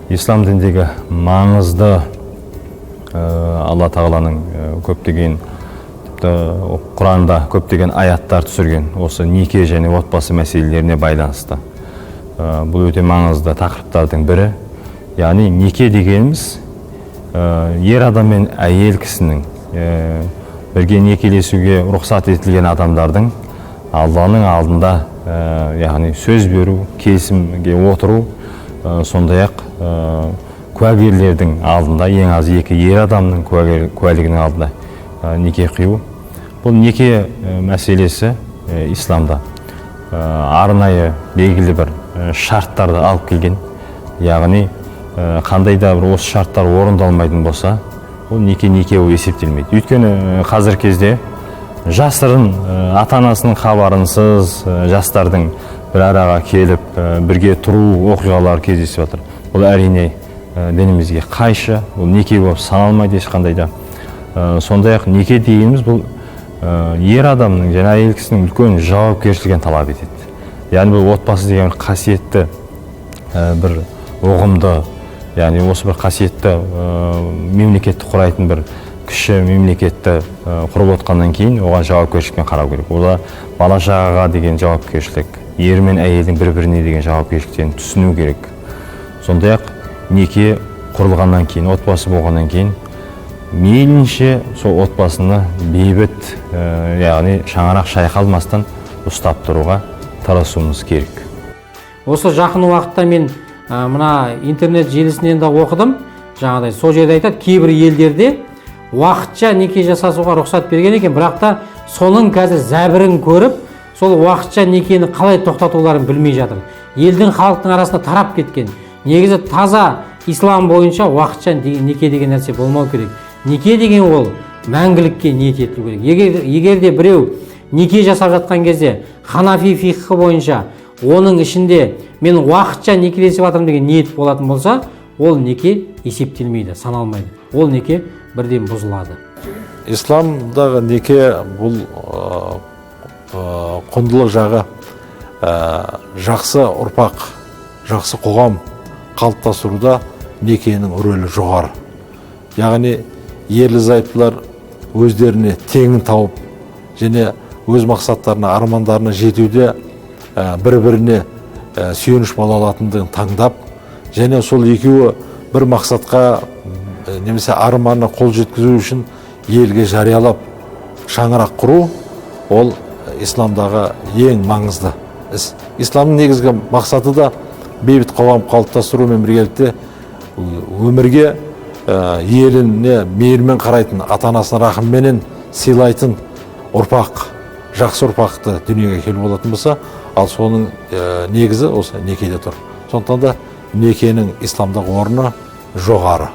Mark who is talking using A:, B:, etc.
A: Ислам дініндегі маңызды, Алла Тағаланың көптеген, тіпті Құранда көптеген аяттар түсірген осы неке және отбасы мәселелеріне байланысты. Бұл өте маңызды тақырыптардың бірі. Яғни неке дегеніміз ер адам мен әйел кісінің, бірге некелесуге рұқсат етілген адамдардың Алланың алдында, яғни сөз беру, келісімге отыру, сондай-ақ куәгерлердің алдында, ең аз екі ер адамның куәлігінің алдында неке қию. Бұл неке мәселесі исламда арнайы белгілі бір шарттарды алып келген. Яғни қандай да бір осы шарттар орындалмайтын болса, ол неке неке болып есептелмейді. Өйткені қазіргі кезде жасырын, ата-анасының хабарынсыз жастардың бір араға келіп, бірге тұру оқиғалары кездесіп жатыр. Бұл, әрине, дінімізге қайшы, бұл неке болып саналмайды ешқандай да. Сондай-ақ неке дегеніміз бұл ер адамның және әйел кісінің үлкен жауапкершілігін талап етеді. Яғни бұл отбасы деген бір қасиетті бір ұғымды, яғни осы бір қасиетті мемлекетті құрайтын бір кіші мемлекетті құрып отқаннан кейін оған жауапкершілікпен қарау керек. Ода бала шағаға деген жауапкершілік, ер мен әйелдің бір біріне деген жауапкершіліктерін түсіну керек. Сондай-ақ неке құрылғаннан кейін, отбасы болғаннан кейін мейлінше сол отбасыны бейбіт, яғни шаңырақ шайқалмастан ұстап тұруға тырысуымыз керек.
B: Осы жақын уақытта мен мына интернет желісінен де оқыдым, жаңағыдай сол жерде айтады, кейбір елдерде уақытша неке жасасуға рұқсат берген екен, бірақ та соның қазір зәбірін көріп, сол уақытша некені қалай тоқтатуларын білмей жатыр. Елдің, халықтың арасында тарап кеткен. Негізі таза ислам бойынша уақытша неке деген нәрсе болмау керек. Неке деген ол мәңгілікке ниет етілу керек. Егер де біреу неке жасап жатқан кезде ханафи фиқхы бойынша оның ішінде мен уақытша некелесіп жатырмын деген ниет болатын болса, ол неке есептелмейді, саналмайды, ол неке бірден бұзылады.
C: Исламдағы неке бұл құндылық жағы, жақсы ұрпақ, жақсы қоғам қалыптастыруда некенің рөлі жоғары. Яғни ерлі зайыптылар өздеріне теңін тауып және өз мақсаттарына, армандарына жетуде бір-біріне сүйеніш бола алатындығын таңдап, және сол екеуі бір мақсатқа немесе арманына қол жеткізу үшін елге жариялап шаңырақ құру, ол исламдағы ең маңызды іс. Исламның негізгі мақсаты да бейбіт қоғам қалыптастырумен біргелікте өмірге еліне мейірмен қарайтын, ата анасын рахымменен сыйлайтын ұрпақ, жақсы ұрпақты дүниеге келу болатын болса, ал соның негізі осы некеде тұр. Сондықтан да некенің исламдағы орны жоғары.